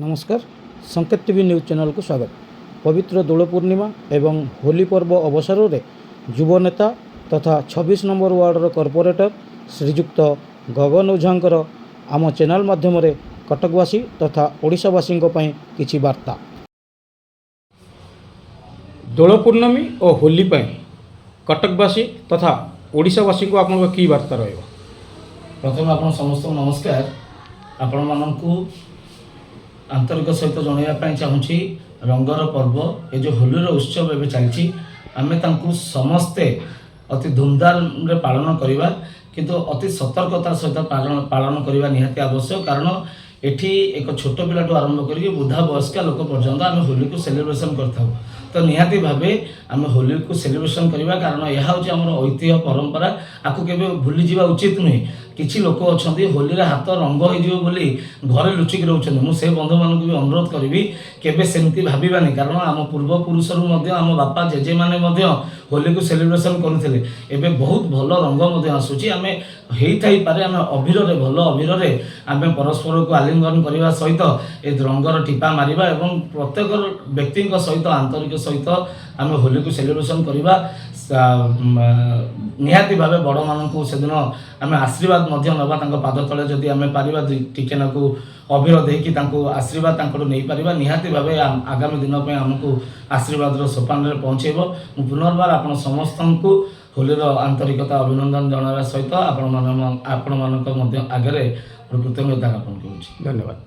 ନମସ୍କାର, ସଂକେତ TV news ଚ୍ୟାନେଲକୁ ସ୍ୱାଗତ। ପବିତ୍ର ଦୋଳ ପୂର୍ଣ୍ଣିମା ଏବଂ ହୋଲି ପର୍ବ ଅବସରରେ ଯୁବ ନେତା ତଥା 26 ନମ୍ବର ୱାର୍ଡ଼ର କର୍ପୋରେଟର ଶ୍ରୀଯୁକ୍ତ ଗଗନ ଓଝାଙ୍କର ଆମ ଚ୍ୟାନେଲ ମାଧ୍ୟମରେ କଟକବାସୀ ତଥା ଓଡ଼ିଶାବାସୀଙ୍କ ପାଇଁ କିଛି ବାର୍ତ୍ତା। ଦୋଳ ପୂର୍ଣ୍ଣମୀ ଓ ହୋଲି ପାଇଁ କଟକବାସୀ ତଥା ଓଡ଼ିଶାବାସୀଙ୍କୁ ଆପଣଙ୍କ କି ବାର୍ତ୍ତା ରହିବ? ପ୍ରଥମେ ଆପଣ ସମସ୍ତଙ୍କୁ ନମସ୍କାର। ଆପଣମାନଙ୍କୁ ଆନ୍ତରିକ ସହିତ ଜଣାଇବା ପାଇଁ ଚାହୁଁଛି, ରଙ୍ଗର ପର୍ବ ଏ ଯେଉଁ ହୋଲିର ଉତ୍ସବ ଏବେ ଚାଲିଛି, ଆମେ ତାଙ୍କୁ ସମସ୍ତେ ଅତି ଧୁମଧାମରେ ପାଳନ କରିବା, କିନ୍ତୁ ଅତି ସତର୍କତାର ସହିତ ପାଳନ କରିବା ନିହାତି ଆବଶ୍ୟକ। କାରଣ ଏଠି ଏକ ଛୋଟ ପିଲାଠୁ ଆରମ୍ଭ କରିକି ବୁଢ଼ା ବୟସ୍କା ଲୋକ ପର୍ଯ୍ୟନ୍ତ ଆମେ ହୋଲିକୁ ସେଲିବ୍ରେସନ୍ କରିଥାଉ। ତ ନିହାତି ଭାବେ ଆମେ ହୋଲିକୁ ସେଲିବ୍ରେସନ୍ କରିବା, କାରଣ ଏହା ହେଉଛି ଆମର ଐତିହ୍ୟ, ପରମ୍ପରା। ଆକୁ କେବେ ଭୁଲିଯିବା ଉଚିତ ନୁହେଁ। କିଛି ଲୋକ ଅଛନ୍ତି, ହୋଲିରେ ହାତ ରଙ୍ଗ ହେଇଯିବ ବୋଲି ଘରେ ଲୁଚିକି ରହୁଛନ୍ତି। ମୁଁ ସେ ବନ୍ଧୁମାନଙ୍କୁ ବି ଅନୁରୋଧ କରିବି, କେବେ ସେମିତି ଭାବିବାନି। କାରଣ ଆମ ପୂର୍ବପୁରୁଷରୁ ମଧ୍ୟ ଆମ ବାପା ଜେଜେମାନେ ମଧ୍ୟ ହୋଲିକୁ ସେଲିବ୍ରେସନ୍ କରୁଥିଲେ। ଏବେ ବହୁତ ଭଲ ରଙ୍ଗ ମଧ୍ୟ ଆସୁଛି। ଆମେ ହେଇଥାଇପାରେ, ଆମେ ଅଭିରରେ, ଭଲ ଅଭିରରେ ଆମେ ପରସ୍ପରକୁ ଆଲିଙ୍ଗନ କରିବା ସହିତ ଏ ରଙ୍ଗର ଟିପା ମାରିବା ଏବଂ ପ୍ରତ୍ୟେକ ବ୍ୟକ୍ତିଙ୍କ ସହିତ ଆନ୍ତରିକ ସହିତ ଆମେ ହୋଲିକୁ ସେଲିବ୍ରେସନ୍ କରିବା। ନିହାତି ଭାବେ ବଡ଼ମାନଙ୍କୁ ସେଦିନ ଆମେ ଆଶୀର୍ବାଦ ମଧ୍ୟ ନେବା। ତାଙ୍କ ପାଦ ତଳେ ଯଦି ଆମେ ପାରିବା ଟିକେ ନାକୁ ଅଭିର ଦେଇକି ତାଙ୍କୁ ଆଶୀର୍ବାଦ ତାଙ୍କଠୁ ନେଇପାରିବା, ନିହାତି ଭାବେ ଆଗାମୀ ଦିନ ପାଇଁ ଆମକୁ ଆଶୀର୍ବାଦର ସୋପାନରେ ପହଞ୍ଚେଇବ। ମୁଁ ପୁନର୍ବାର ଆପଣ ସମସ୍ତଙ୍କୁ ହୋଲିର ଆନ୍ତରିକତା ଅଭିନନ୍ଦନ ଜଣାଇବା ସହିତ ଆପଣମାନଙ୍କ ମଧ୍ୟ ଆଗରେ କୃତଜ୍ଞତା ଜ୍ଞାପନ କରୁଛି। ଧନ୍ୟବାଦ।